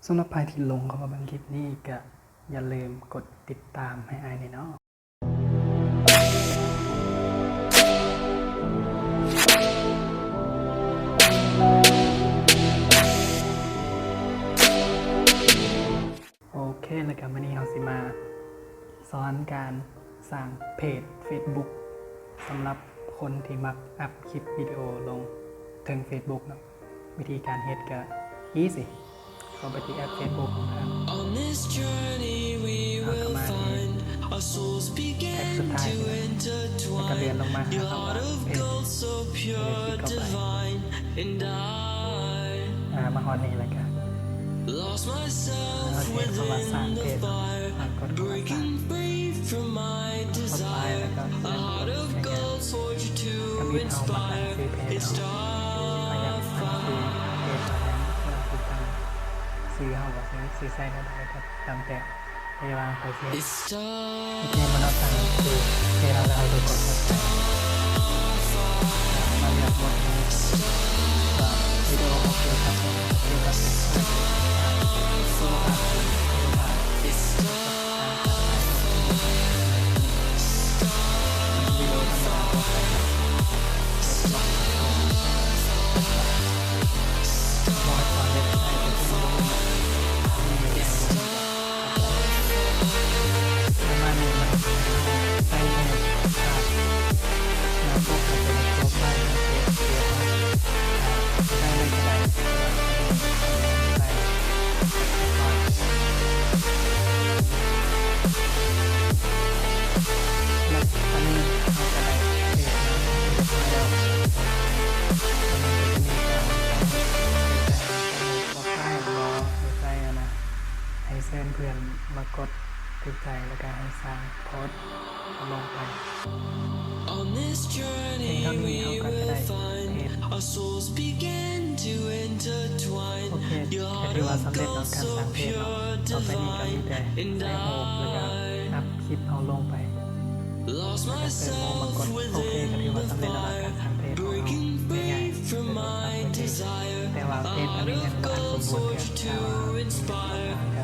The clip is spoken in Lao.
ສຳລັບໃຜທີ່ຫຼົງເຂົ້າມາເບິ່ງຄລິບນີ້ ກະຢ່າລືມກົດຕິດຕາມໃຫ້ອ້າຍແດ່ເນາະ. ໂອເຄ ແລ້ວກະມື້ນີ້ເຮົາຊິມາສອນການສ້າງເພຈເຟສບຸກ ສຳລັບຄົນທີ່ມັກອັບຄລິບວິດີໂອລົງເທິງເຟສບຸກເນາະ. ວິທີການເຮັດກະອີຊີ ເຂົ້າໄປທີ່ແອັບເຟສບຸກຂອງທ່ານ ເຂົ້າມາທີ່ແທັບສຸດທ້າຍນີ້ ແລ້ວກະເລື່ອນລົງມາຫາຄຳວ່າເພຈ ເພຈທີ່ເຂົ້າໄປ ອາ ມາຮອດນີ້ແລ້ວກະ ເຮົາຊິເຮັດຄຳວ່າສ້າງເພຈເນາະ ແລ້ວກົດຄຳວ່າສ້າງ ກົດໄປ ແລ້ວກະເລືອກກົດໃຊ້ງານ. ທຳອິດເຮົາມັກຕັ້ງຊື່ເພຈເນາະ ເຮົາຢາກຕັ້ງຊື່ເພຈວ່າຫຍັງ ເຮົາຊິຕັ້ງຊື່ເຮົາວ່າ ຊິໃສ່ແນວໃດກະຕາມແຕ່. ພະຍາບານໄປເຊ ໂອເຄ ເມື່ອເຮົາຕັ້ງຊື່ເພຈເຮົາແລ້ວ ເຮົາກໍກົດກົດໄປ ມາເລືອກບົດນີ້ ວ່າວິດີໂອເຮົາກ່ຽວກັບຫຍັງ ກ່ຽວກັບເຮັດພາບ ໂຄລະພາບ ໂຄລະພາບ ວິດີໂອທຳມະດາທົ່ວໄປ ບໍ່ໃຫ້ຄວາມເລັກ ໃຫ້ເປັນ ປະມານນີ້ເນາະ ໃສ່ໃຫ້ພາບ ແລ້ວກໍເຂົ້າໄປໃນໂປຣໄຟລ໌ ເພຈ ເພຈ ໃສ່ໄດ້ ໃສ່ໄດ້ ແລ້ວອັນນີ້ເຮົາກະໄດ້ເພຈມາຮຽບຮ້ອຍແລ້ວ ອັນນີ້ກະຈະມີການ ບໍ່ໃຊ້ ບໍ່ໃຊ້ຫັ້ນນະ ໃຫ້ເຊີນເພື່ອນມາກົດຖືກໃຈ ແລ້ວກະໃຫ້ສ້າງໂພສເອົາລົງໄປ. ພຽງເທົ່ານີ້ເຮົາກະຈະໄດ້ເພຈ ໂອເຄ ກະຖືວ່າສຳເລັດເນາະ ການສ້າງເພຈເນາະ. ຕໍ່ໄປນີ້ກະມີແຕ່ໃສ່ຮູບ ແລ້ວກະອັບຄລິບເຮົາລົງໄປ ແລ້ວກະເຊີນໝູ່ມາກົດ ໂອເຄ ກະຖືວ່າສຳເລັດແລ້ວເນາະ ການສ້າງເພຈຂອງເຮົາ ງ່າຍໆ ສະດວກສະບາຍ ແຕ່ວ່າເພຈອັນນີ້ຍັງບໍ່ທັນສົມບູນເທື່ອ ຖ້າວ່າມີຫຍັງຕ້ອງການກະ